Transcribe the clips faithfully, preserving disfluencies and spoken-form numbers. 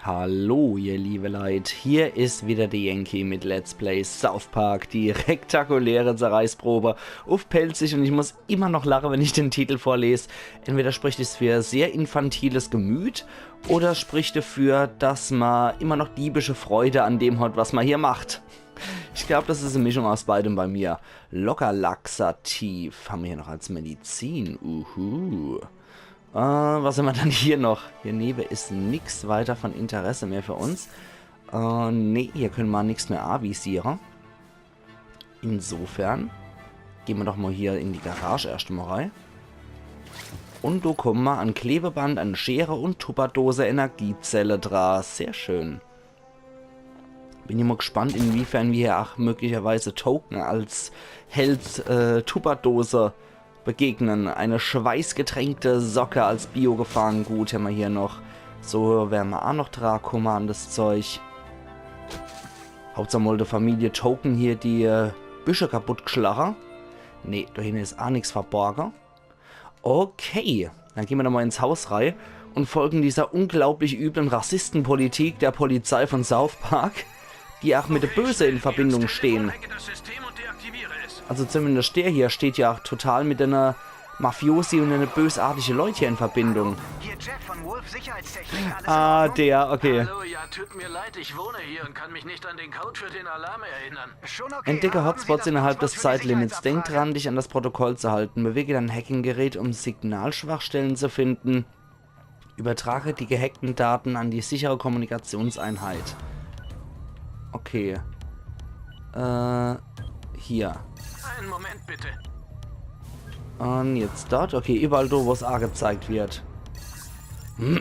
Hallo, ihr liebe Leit, hier is wieder de Yankee mit Let's Play South Park, die rektakuläre Zerreißprobe uff Pälzisch, und ich muss immer noch lache, wenn ich den Titel vorles. Entweder spricht es für sehr infantiles Gemüt oder spricht dafür, dass ma immer noch diebische Freude an dem hat, was ma hier macht. Ich glaub, das is e Mischung aus beidem bei mir. Lockerlaxativ haben wir hier noch als Medizin. Uhu. Äh, was haben wir dann hier noch? Hier newe is nix weiter von Interesse mehr für uns. Äh, nee, hier können ma nix mehr avisiere. Insofern gehn ma doch mal hier in die Garage erscht mal rei. Und do kommen ma an Klebeband, an Schere und Tupperdose Energiezelle dra. Sehr schön. Bin ich mal gespannt, inwiefern wir hier auch möglicherweise Token als Held, äh, Tupperdose begegnen. Eine schweißgetränkte Socke als Bio-Gefahren. Gut, haben wir hier noch. So, werden wir auch noch dra kommen an das Zeug. Hauptsache mal der Familie Token hier die äh, Büsche kaputt geschlagen. Nee, da hinten ist auch nichts verborgen. Okay, dann gehen wir nochmal ins Haus rei und folgen dieser unglaublich üblen Rassistenpolitik der Polizei von South Park, die auch mit der Böse in Verbindung stehen. Also zumindest der hier steht ja total mit einer Mafiosi und eine bösartige Leute hier in Verbindung. Hier Jeff von Wolf Sicherheitstechnik. Alles in Ordnung? Ah, der, okay. Hallo, ja, tut mir leid, ich wohne hier und kann mich nicht an den Code für den Alarm erinnern. Entdecke Hotspots innerhalb des Zeitlimits. Denk dran, dich an das Protokoll zu halten. Bewege dein Hacking-Gerät, um Signalschwachstellen zu finden. Übertrage die gehackten Daten an die sichere Kommunikationseinheit. Okay. Äh, hier. Einen Moment bitte. Und jetzt dort. Okay, überall do, wo es angezeigt wird.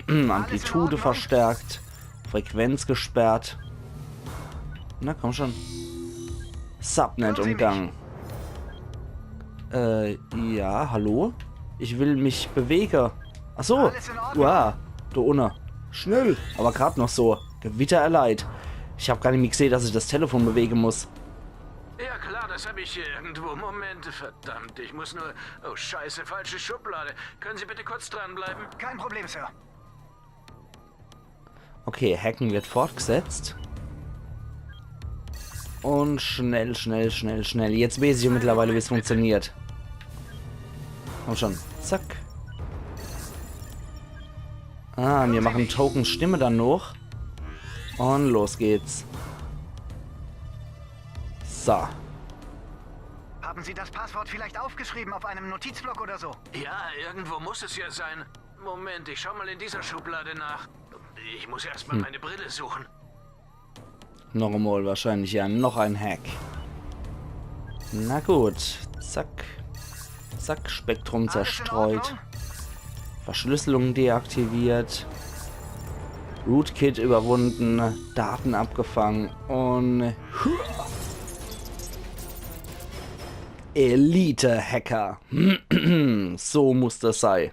Amplitude verstärkt. Frequenz gesperrt. Na komm schon. Subnet umgangen. Äh, ja, hallo? Ich will mich bewege. Ach so. Uah, do unne. Schnell, aber grad noch so. Gewitter erleidet. Ich hab gar nicht mehr gesehen, dass ich das Telefon bewegen muss. Ja klar, das hab ich hier irgendwo. Moment, verdammt, ich muss nur... Oh Scheiße, falsche Schublade. Können Sie bitte kurz dranbleiben? Kein Problem, Sir. Okay, Hacken wird fortgesetzt. Und schnell, schnell, schnell, schnell. Jetzt weiß ich ja mittlerweile, wie es funktioniert. Komm schon. Zack. Ah, wir machen Tokens Stimme dann noch. Und los geht's. So. Haben Sie das Passwort vielleicht aufgeschrieben auf einem Notizblock oder so? Ja, irgendwo muss es ja sein. Moment, ich schau mal in dieser Schublade nach. Ich muss erst mal meine Brille suchen. Noch einmal wahrscheinlich, ja, noch ein Hack. Na gut, zack. Zack, Spektrum zerstreut. Verschlüsselung deaktiviert. Rootkit überwunden, Daten abgefangen und Elite-Hacker. So muss das sei.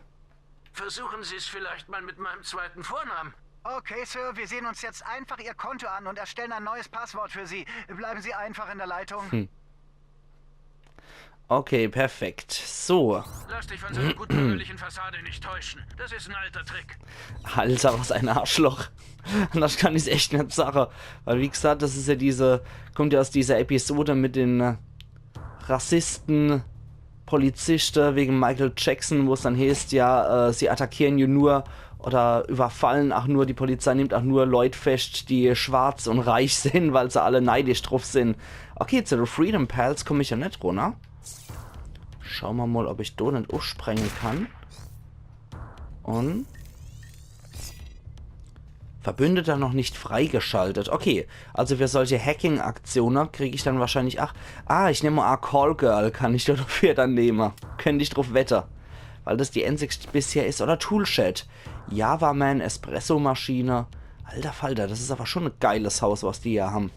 Versuchen Sie es vielleicht mal mit meinem zweiten Vornamen. Okay, Sir, wir sehen uns jetzt einfach Ihr Konto an und erstellen ein neues Passwort für Sie. Bleiben Sie einfach in der Leitung. Hm. Okay, perfekt. So. Lass dich von seiner gutbürgerlichen Fassade nicht täuschen. Das ist ein alter Trick. Alter, was ein Arschloch. Anders kann ich's echt net sage. Weil wie gesagt, das is ja diese, kommt ja aus dieser Episode mit den äh, Rassisten, Polizisten wegen Michael Jackson, wo es dann heißt, ja, äh, sie attackieren ja nur oder überfallen auch nur, die Polizei nimmt auch nur Leut fest, die schwarz und reich sind, weil sie alle neidisch drauf sind. Okay, zu den Freedom Pals komm ich ja net runter. Schauen wir mal, ob ich do net aufsprengen kann. Und Verbündeter noch nicht freigeschaltet. Okay, also für solche Hacking-Aktionen krieg ich dann wahrscheinlich, ach, ah, ich nehme an, Call Girl kann ich dafür dann nehmen. Könnte ich drauf wette. Weil das die einzigste bisher is. Oder Toolshed. Java Man, Espresso-Maschine. Alter Falter, das is aber schon e geiles Haus, was die hier haben.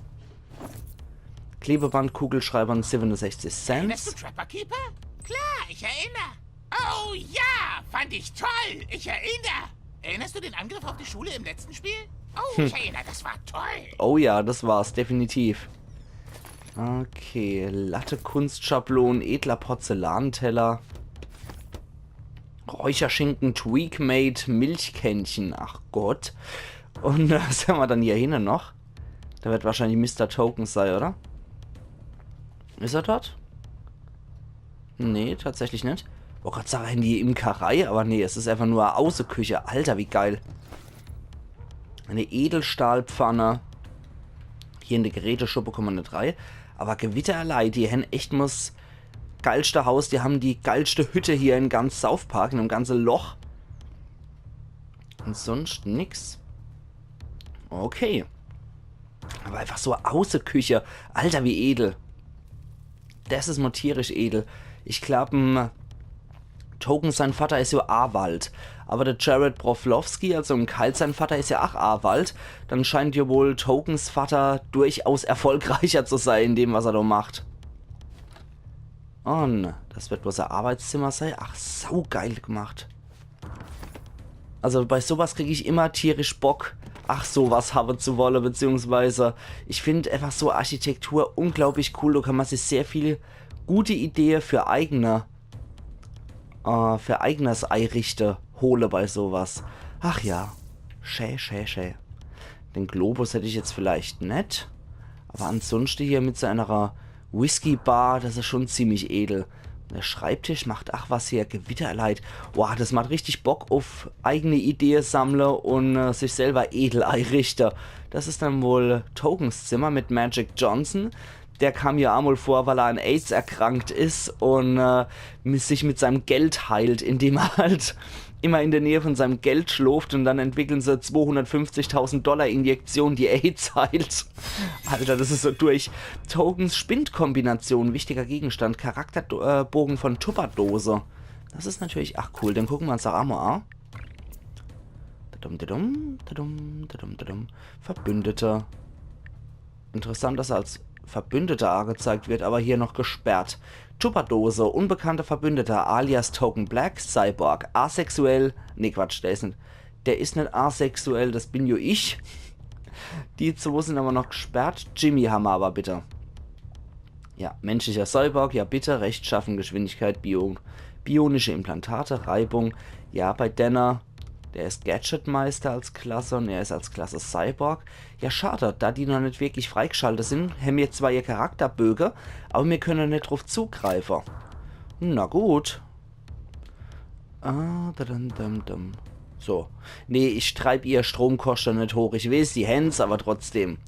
Klebeband, Kugelschreiber und siebenundsechzig Cent. Erinnerst du Trapper Keeper? Klar, ich erinnere. Oh ja, fand ich toll. Ich erinnere. Erinnerst du den Angriff auf die Schule im letzten Spiel? Oh, ich erinnere, das war toll. Oh ja, das war's, definitiv. Okay, Latte, Kunstschablonen, edler Porzellanteller. Räucherschinken, Tweakmade, Milchkännchen. Ach Gott. Und äh, was hämmer dann hier hinne noch? Do werd wahrscheinlich Mister Tokens sei, oder? Is er dort? Nee, tatsächlich net. Wollt grad sage, in die Imkerei, aber nee, es is einfach nur Außeküche. Alter, wie geil. Eine Edelstahlpfanne. Hier in de Geräteschuppe komm mer net rei. Aber Gewitterleit, die hen echt muss geilste Haus, die ham die geilste Hütte hier in ganz South Park, in dem ganze Loch. Und sonst nix. Okay. Aber einfach so Außeküche. Alter, wie edel. Das is mo tierisch edel. Ich glaub, m, Tokens sein Vater is jo Awalt. Aber der Jared Broflovski, also em Kyle sein Vater, is ja ach Awalt. Dann scheint ja wohl Tokens Vater durchaus erfolgreicher zu sein in dem, was er do macht. Und das wird wohl sein Arbeitszimmer sei. Ach, saugeil gemacht. Also bei sowas krieg ich immer tierisch Bock, ach sowas habe zu wolle, beziehungsweise ich find einfach so Architektur unglaublich cool. Do kann man sich sehr viel gute Idee für eigene, äh, für eigenes Eirichte hole bei sowas. Ach ja, schä, schä, schä. Den Globus hätt ich jetzt vielleicht net, aber ansonsten hier mit so einer Whisky-Bar, das is schon ziemlich edel. Der Schreibtisch macht ach was her, Gewitterleit. Boah, das macht richtig Bock uff eigene Idee sammle und äh, sich selber edel eirichte. Das is dann wohl Tokens Zimmer mit Magic Johnson. Der kam ja emol vor, weil er an Aids erkrankt is und äh, mi- sich mit seinem Geld heilt, indem er halt immer in der Nähe von seinem Geld schloft und dann entwickeln se zwohundertfünfzigtausend Dollar Injektion, die Aids heilt. Alter, das is so durch. Tokens Spindkombination, wichtiger Gegenstand, Charakterbogen von Tupperdose. Das is natürlich, ach cool, den gucken wir uns doch emol an. Dadum, dadum, dadum, dadum, dadum. Verbündete. Interessant, dass er als Verbündeter angezeigt wird, aber hier noch gesperrt. Tupperdose, unbekannter Verbündeter, alias Token Black, Cyborg, asexuell. Nee, Quatsch, der is net, der is net asexuell, das bin jo ich. Die zwei sind aber noch gesperrt. Jimmy hammer aber bitte. Ja, menschlicher Cyborg, ja bitte, rechtschaffen, Geschwindigkeit, Bio, bionische Implantate, Reibung. Ja, bei Denner, der is Gadgetmeister als Klasse und er is als Klasse Cyborg. Ja, schade, da die noch net wirklich freigeschaltet sind, hämmer zwar ihr Charakterböge, aber mir können net drauf zugreifen. Na gut. Ah, da, dum, dum, dum. So. Nee, ich treib ihr Stromkosten net hoch. Ich weiß, die hän's, aber trotzdem.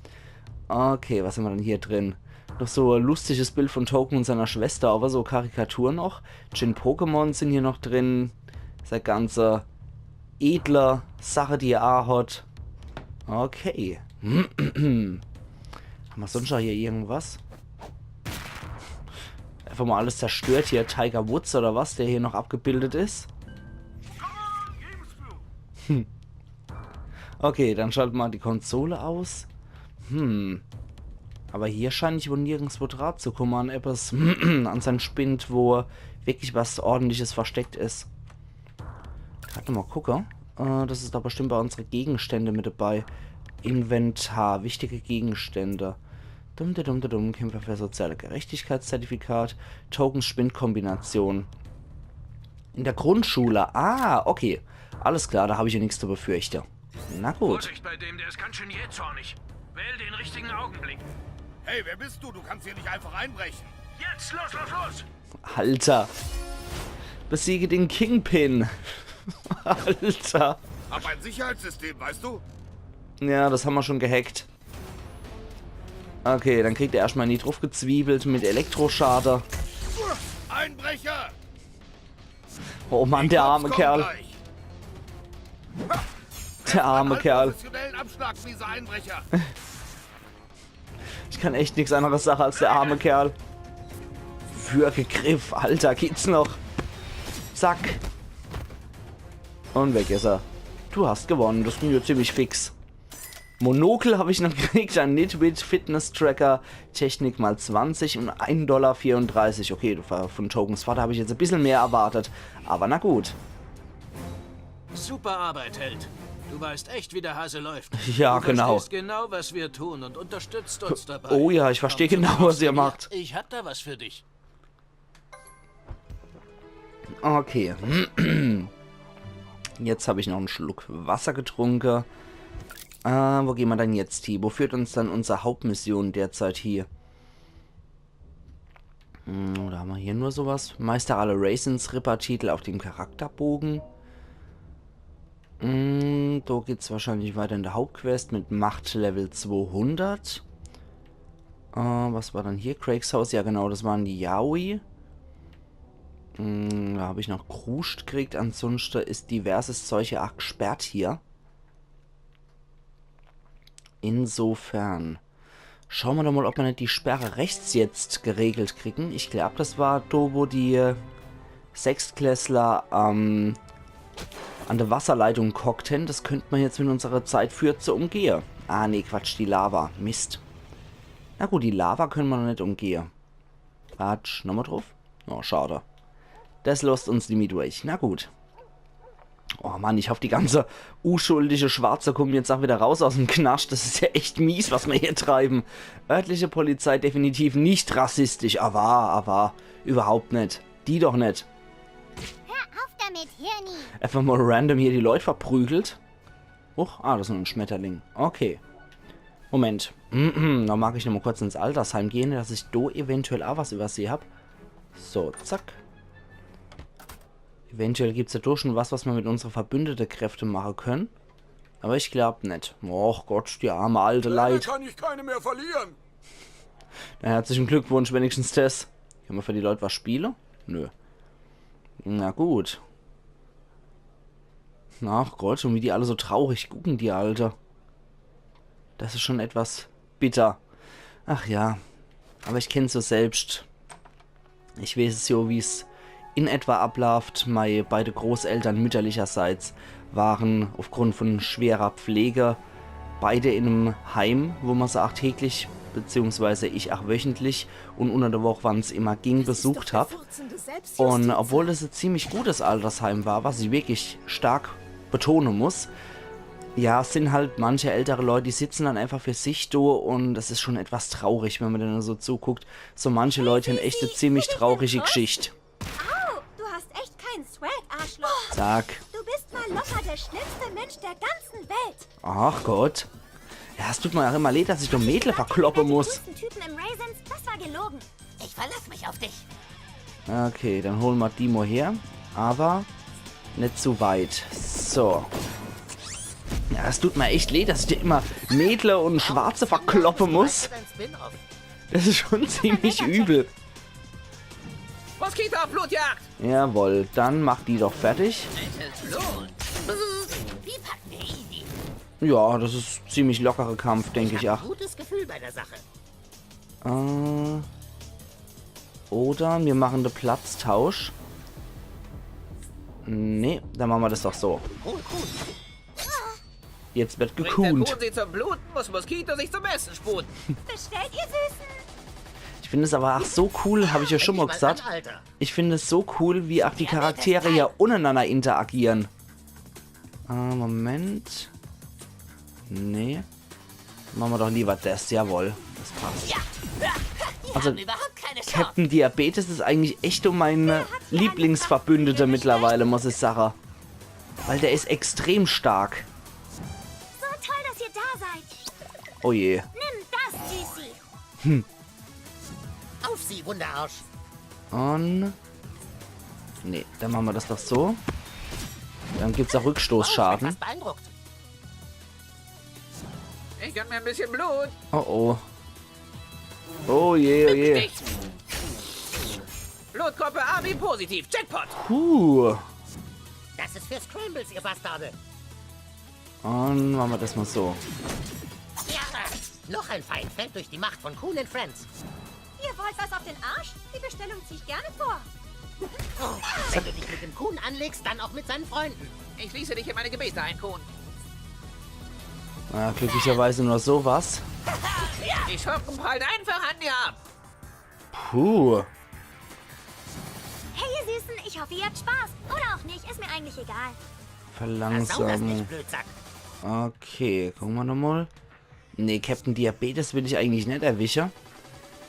Okay, was hämmer denn hier drin? Noch so e lustiges Bild von Token und seiner Schwester, aber so Karikatur noch. Gin Pokémon sind hier noch drin. Sei ganze edle Sache, die er hat. Okay. Hammer sonst noch hier irgendwas? Einfach mal alles zerstört hier. Tiger Woods oder was, der hier noch abgebildet is. Hm. Okay, dann schalten wir die Konsole aus. Hm. Aber hier schein ich wohl nirgendswo dran zu kommen an etwas, an sein Spind, wo wirklich was Ordentliches versteckt is. Grad noch mal gucke. Äh, das is doch bestimmt bei unsere Gegenstände mit dabei. Inventar, wichtige Gegenstände. Dum, dum, dum, dum, dum. Kämpfer für soziale Gerechtigkeitszertifikat. Tokens Spindkombination. In der Grundschule. Ah, okay. Alles klar, da hab ich ja nichts zu befürchten. Na gut. Vorsicht bei dem, der ist ganz schön jähzornig. Wähl den richtigen Augenblick. Hey, wer bist du? Du kannst hier nicht einfach einbrechen. Jetzt, los, los, los! Alter. Besiege den Kingpin. Alter. Hab ein Sicherheitssystem, weißt du? Ja, das hammer schon gehackt. Okay, dann kriegt er erstmal nie drauf gezwiebelt mit Elektroschade. Einbrecher! Oh Mann, der arme Kerl. Der arme Kerl. Professionellen Abschlag, miese Einbrecher. Ich kann echt nix anderes sagen als der arme Kerl. Würgegriff, Alter, geht's noch? Zack. Und weg is er. Du hast gewonnen, das ging ja ziemlich fix. Monokel hab ich noch gekriegt, ein Nitwit Fitness Tracker, Technik mal zwanzig und ein Dollar vierunddreißig. Okay, von Tokens Vater hab ich jetzt e bissel mehr erwartet. Aber na gut. Super Arbeit, Held. Du weißt echt, wie der Hase läuft. Ja, genau. Du verstehst genau, was wir tun und unterstützt uns dabei. Oh ja, ich versteh genau, was ihr macht. Ich hab da was für dich. Okay. Jetzt hab ich noch en Schluck Wasser getrunke. Äh, wo gehn mer dann jetzt hie? Wo führt uns dann unser Hauptmission derzeit hie? Hm, oder hammer hier nur sowas? Meister aller Raisins, Rittertitel auf dem Charakterbogen. Hm, do geht's wahrscheinlich weiter in der Hauptquest mit Macht Level zweihundert. Äh, was war dann hier? Craig's Haus, ja genau, das waren die Yaoi. Hm, do hab ich noch Kruscht gekriegt. Ansonsten is diverses Zeug ja ach gesperrt hier. Insofern. Schaue mer doch mol, ob mer net die Sperre rechts jetzt geregelt kriegen. Ich glaub, das war do, wo die Sechstklässler, ähm, an der Wasserleitung gehockt hen. Das könnt mer jetzt mit unserer Zeit für zu umgehe. Ah, nee, Quatsch, die Lava. Mist. Na gut, die Lava können mer noch net umgehe. Quatsch, nochmol drauf. Oh, schade. Das losst uns nimmi durch. Na gut. Oh Mann, ich hoff, die ganze uschuldige Schwarze kommen jetzt ach wieder raus aus dem Knascht. Das is ja echt mies, was mer hier treiben. Örtliche Polizei definitiv nicht rassistisch. Awwer, awwer, überhaupt net. Die doch net. Hör auf damit, Hirni! Einfach mol random hier die Leut verprügelt. Huch, ah, das is nur en Schmetterling. Okay. Moment. Do mag ich nochmol kurz ins Altersheim gehn, dass ich do eventuell ach was überseh hab. So, zack. Eventuell gibt's ja do schon was, was mer mit unsere verbündete Kräfte mache können. Awwer ich glaub net. Och Gott, die arme alte Leit. Kann ich keine mehr verlieren. Na, herzlichen Glückwunsch, wenigstens das. Können mer für die Leut was spiele? Nö. Na gut. Ach Gott, und wie die alle so traurig gucken, die Alte. Das is schon etwas bitter. Ach ja, awwer ich kenn's jo selbst. Ich weeß es jo, wie's in etwa ablaaft. Mei beide Großeltern mütterlicherseits waren aufgrund von schwerer Pflege beide in em Heim, wo mer se ach täglich, beziehungsweise ich ach wöchentlich und unner der Woch, wann's immer ging, besucht hab. Und obwohl das e ziemlich gutes Altersheim war, was ich wirklich stark betone muss, ja, es sin halt manche ältere Leut, die sitzen dann einfach für sich do und es is schon etwas traurig, wenn mer denne so zuguckt. So manche Leut hen echt e ziemlich traurige Gschicht. Au, du hast echt keinen Swag, Arschloch. Zack. Du bist mal locker der schlimmste Mensch der ganzen Welt. Ach Gott. Ja, es tut mer ach immer leed, dass ich do Mädle verkloppe muss. Die größten Typen im Raisins, das war gelogen. Ich verlass mich auf dich. Okay, dann hole mer die mol her. Awwer net zu weit. So. Ja, es tut mer echt leed, dass ich do immer Mädle und Schwarze verkloppe muss. Das is schon ziemlich übel. Moskito auf Blutjagd! Jawohl, dann mach die doch fertig. Wie packen wir Easy? Ja, das is ziemlich lockere Kampf, denk ich, ach. Gutes Gefühl bei der Sache. Äh, oder mir machen de Platztausch. Nee, dann machen mer das doch so. Jetzt wird gekunt. Bringt der Kuhn sie zum Bluten, muss Moskito sich zum Essen sputen. Bestellt, ihr Süßen? Ich find's awwer ach so cool, hab ich jo schon mol gesagt. Ich find's so cool, wie ach die Charaktere hier unnerenanner interagieren. Äh, Moment. Nee. Mache mer doch lieber das, jawohl. Das passt. Also, Captain Diabetes is eigentlich echt so mein Lieblingsverbündeter mittlerweile, muss ich sage. Weil der is extrem stark. So toll, dass ihr da seid. Oh je. Nimm das, Süßi. Auf sie, Wunderarsch. Und... Nee, dann mache mer das doch so. Dann gibt's ach Rückstoßschaden. Oh, ich bin fast beeindruckt. Ich gönn mir ein bisschen Blut. Oh oh. Oh je, oh je. Stich. Blutgruppe A B positiv. Jackpot. Puh. Das ist für Scrambles, ihr Bastarde. Und mache mer das mol so. Ja, noch ein Feind fällt durch die Macht von Coon and Friends. Ihr wollt was auf den Arsch? Die Bestellung zieh ich gerne vor. Wenn du dich mit dem Coon anlegst, dann auch mit seinen Freunden. Ich schließe dich in meine Gebete ein, Coon. Na, glücklicherweise nur sowas. Die Schurken prallen einfach an dir ab. Puh. Hey, ihr Süßen, ich hoffe, ihr habt Spaß. Oder auch nicht, ist mir eigentlich egal. Verlangsamen. Versau das nicht, Blödsack. Okay, gucke mer nochmol. Nee, Captain Diabetes will ich eigentlich net erwische.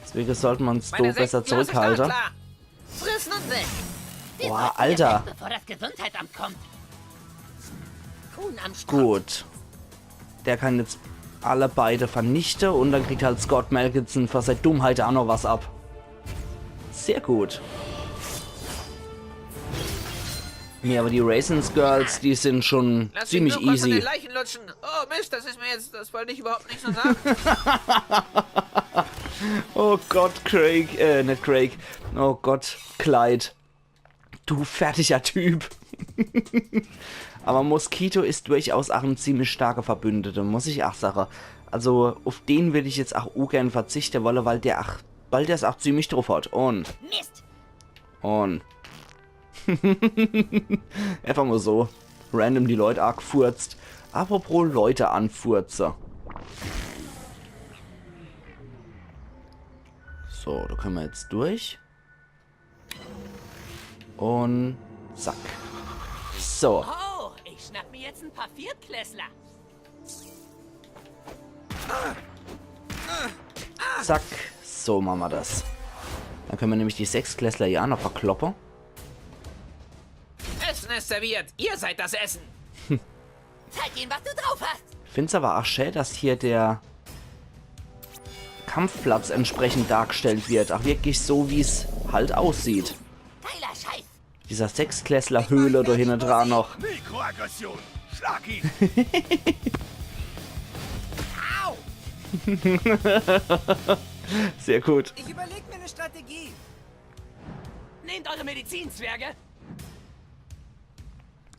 Deswege sollte mer uns do besser zurückhalte. Meine Sektenmaus ist auch klar. Friss nun weg. Boah, Alter. Bevor das Gesundheitsamt kommt. Coon am Start. Gut. Der kann jetzt alle beide vernichte und dann kriegt halt Scott Malkinson für sei Dummheit auch noch was ab. Sehr gut. Nee, aber die Raisins Girls, die sind schon ziemlich easy. Lass mich nur kurz an den Leichen lutschen. Oh Mist, das ist mir jetzt, das wollte ich überhaupt nicht so sagen. Oh Gott, Craig, äh, nicht Craig. Oh Gott, Clyde. Du fertiger Typ. Aber Mosquito is durchaus auch en ziemlich starker Verbündeter, muss ich auch sage. Also, auf den würd ich jetzt auch ungern verzichte wolle, weil der auch, weil der's auch ziemlich drauf hat. Und Mist! Und einfach mal so random die Leute angefurzt. Apropos Leute anfurze. So, da können wir jetzt durch. Und zack. So. Oh, ich schnapp mir jetzt ein paar Viertklässler. Zack. So machen wir das. Dann können wir nämlich die Sechstklässler hier auch noch verkloppen. Essen ist serviert. Ihr seid das Essen. Zeig ihnen, was du drauf hast. Find's aber auch schön, dass hier der Kampfplatz entsprechend dargestellt wird. Auch wirklich so, wie's halt aussieht. Geiler Scheiß. Dieser Sechstklässler-Höhle da hinne dran noch. Mikroaggression. Schlag ihn. Au! Sehr gut. Ich überleg mir eine Strategie. Nehmt eure Medizin, Zwerge.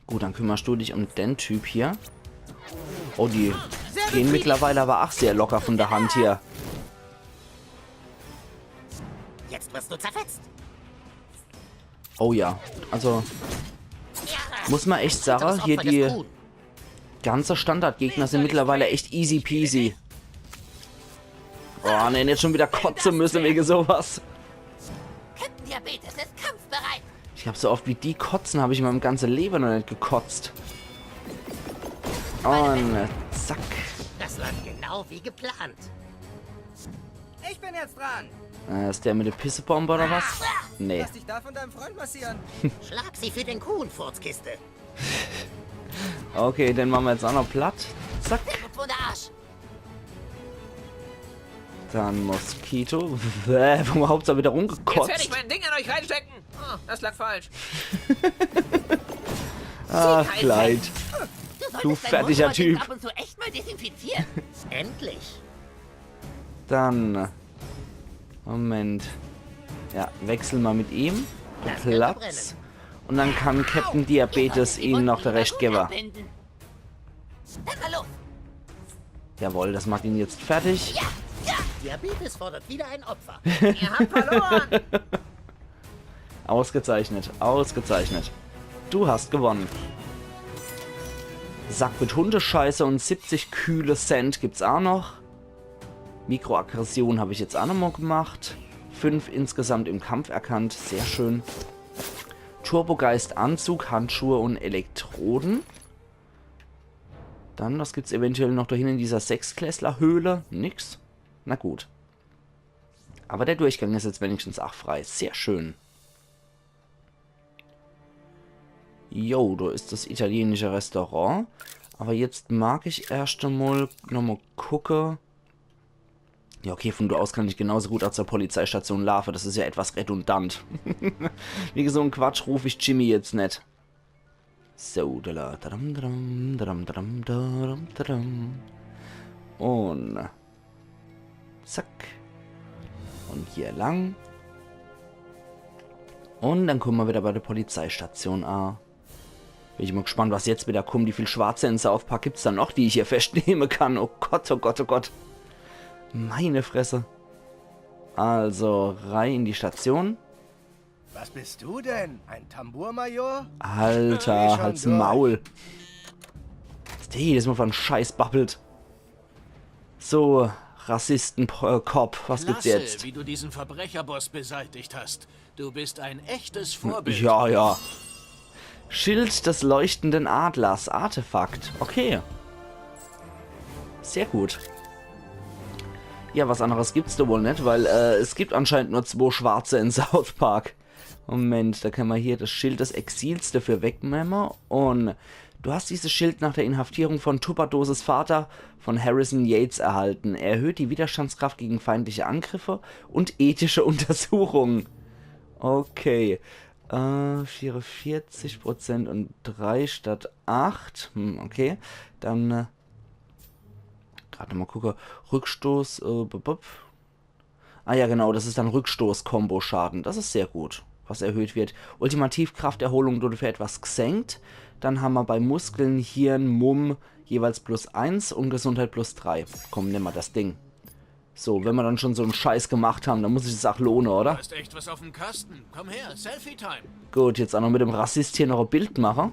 Gut, dann kümmerst du dich um den Typ hier. Oh, die gehen mittlerweile aber auch sehr locker von der Hand hier. Jetzt wirst du zerfetzt. Oh ja, also muss man echt sagen, hier die ganze Standardgegner sind mittlerweile echt easy peasy. Oh, ne, jetzt schon wieder kotze müsse wegen sowas. Captain Diabetes ist kampfbereit. Ich hab so oft wie die kotzen, hab ich in meinem ganze Leben noch nicht gekotzt. Und zack. Das läuft genau wie geplant. Ich bin jetzt dran. Äh, ist der mit der Pissebombe oder was? Nee. Lass dich da von deinem Freund massieren. Schlag sie für den Kuh in Furzkiste. Okay, den machen wir jetzt auch noch platt. Zack. Sehr gut, Wunderarsch. Dann Mosquito. Bäh, wo man Hauptsache wieder rumgekotzt. Jetzt werde ich mein Ding in euch reinstecken. Oh, das lag falsch. Ach, Clyde. Du fertiger Typ. Du solltest dein Mundwasser ab und zu echt mal desinfizieren. Endlich. Dann. Moment. Ja, wechseln wir mit ihm. Platz. Und dann kann Captain Diabetes ihnen noch den Rest geben. Dann mal los. Jawohl, das macht ihn jetzt fertig. Ja, ja. Diabetes fordert wieder ein Opfer. Ihr habt verloren. Ausgezeichnet, ausgezeichnet. Du hast gewonnen. Sack mit Hundescheiße und siebzig kühle Cent gibt's auch noch. Mikroaggression habe ich jetzt auch nochmal gemacht. Fünf insgesamt im Kampf erkannt, sehr schön. Turbogeist, Anzug, Handschuhe und Elektroden. Dann, was gibt's eventuell noch da hinten in dieser Sechsklässler-Höhle? Nix. Na gut. Aber der Durchgang ist jetzt wenigstens auch frei. Sehr schön. Jo, da ist das italienische Restaurant. Aber jetzt mag ich erst einmal nochmal gucke. Ja, okay, von da aus kann ich genauso gut auch zur Polizeistation laufen. Das ist ja etwas redundant. Wie gesagt, Quatsch, ruf ich Jimmy jetzt nicht. So, da, da, da, da, da, da, da, da, da, da, da, da, da. Und zack. Und hier lang. Und dann kommen wir wieder bei der Polizeistation an. Bin ich mal gespannt, was jetzt wieder kommt. Wie viel Schwarze in South Park gibt's da noch, die ich hier festnehmen kann? Oh Gott, oh Gott, oh Gott. Meine Fresse. Also, rein in die Station. Was bist du denn? Ein Tambourmajor? Alter, halt's Maul. Dass der jedes Mal von Scheiß babbelt. So, Rassisten-Cop, was gibt's jetzt? Klasse, wie du diesen Verbrecherboss beseitigt hast. Du bist ein echtes Vorbild. Ja, ja. Schild des leuchtenden Adlers, Artefakt. Okay. Sehr gut. Ja, was anderes gibt's da wohl nicht, weil äh, es gibt anscheinend nur zwei Schwarze in South Park. Moment, da kann man hier das Schild des Exils dafür wegnehmen und Du hast dieses Schild nach der Inhaftierung von Tupperdoses Vater von Harrison Yates erhalten. Er erhöht die Widerstandskraft gegen feindliche Angriffe und ethische Untersuchungen. Okay. Äh, vierundvierzig Prozent und drei statt acht. Hm, okay. Dann, äh, grad mal gucke. Rückstoß, äh, bup, bup. Ah ja, genau, das is dann Rückstoß-Kombo-Schaden. Das is sehr gut, was erhöht wird. Ultimativ Krafterholung wurde für etwas gesenkt. Dann haben wir bei Muskeln, Hirn, Mumm jeweils plus eins und Gesundheit plus drei. Komm, nimm mal das Ding. So, wenn wir dann schon so en Scheiß gemacht haben, dann muss sich das auch lohnen, oder? Du hast echt was auf dem Kasten. Komm her, Selfie-Time. Gut, jetzt auch noch mit dem Rassist hier noch e Bild mache.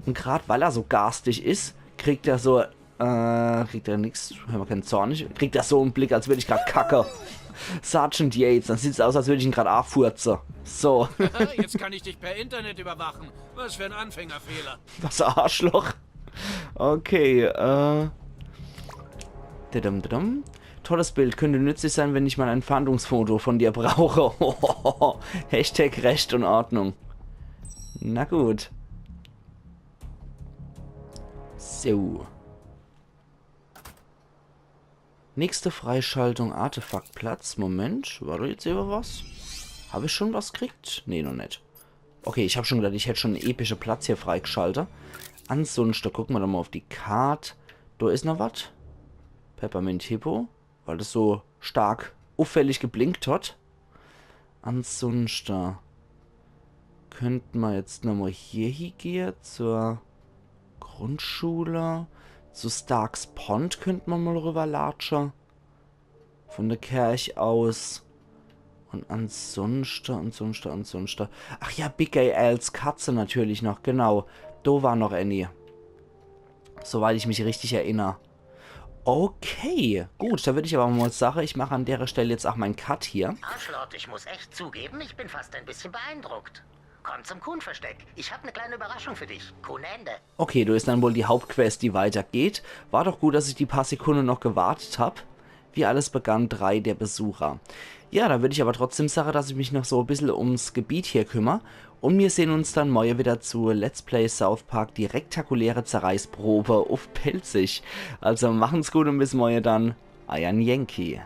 Und grad weil er so garstig is, kriegt er so, äh, kriegt er nix, wenn man keinen zornig, kriegt er so en Blick, als würd ich grad kacke. Sergeant Yates, dann sieht's aus, als würd ich ihn grad afurze. So, Jetzt kann ich dich per Internet überwachen. Was für ein Anfängerfehler. was e Arschloch. Okay, äh. Didum, didum. Tolles Bild, könnte nützlich sein, wenn ich mal ein Fahndungsfoto von dir brauche. Hashtag Recht und Ordnung. Na gut. So. Nächste Freischaltung, Artefaktplatz. Moment, war do jetzt ewe was? Hab ich schon was kriegt? Nee, noch net. Okay, ich hab schon gedacht, ich hätt schon en epische Platz hier freigeschaltet. Ansunschte, gucke mer doch mal auf die Kart. Do is noch wat. Peppermint Hippo, weil das so stark uffällig geblinkt hat. Ansunschte könnt mer jetzt nochmal hier hiegehe zur Grundschule. Zu Starks Pond könnt mer mal rüberlatsche. Von der Kerch aus. Und ansunschte, ansunschte, ansunschte. Ach ja, Big A Ls Katze natürlich noch, genau. Do war noch Annie. Soweit ich mich richtig erinner. Okay, gut, da würd ich aber mal sache, ich mach an dere Stell jetzt auch mein Cut hier. Arschlord, ich muss echt zugeben, ich bin fast ein bisschen beeindruckt. Komm zum Kuhn-Versteck. Ich hab eine kleine Überraschung für dich. Kuhn Ende. Okay, do is dann wohl die Hauptquest, die weitergeht. War doch gut, dass ich die paar Sekunden noch gewartet hab. Wie alles begann, drei der Besucher. Ja, da würd ich aber trotzdem sache, dass ich mich noch so e bissel ums Gebiet hier kümmer. Und mir sehn uns dann morje wieder zu Let's Play South Park, die rektakuläre Zerreißprobe uff Pälzisch. Also machen's gut und bis morje dann. Eiern Yankee.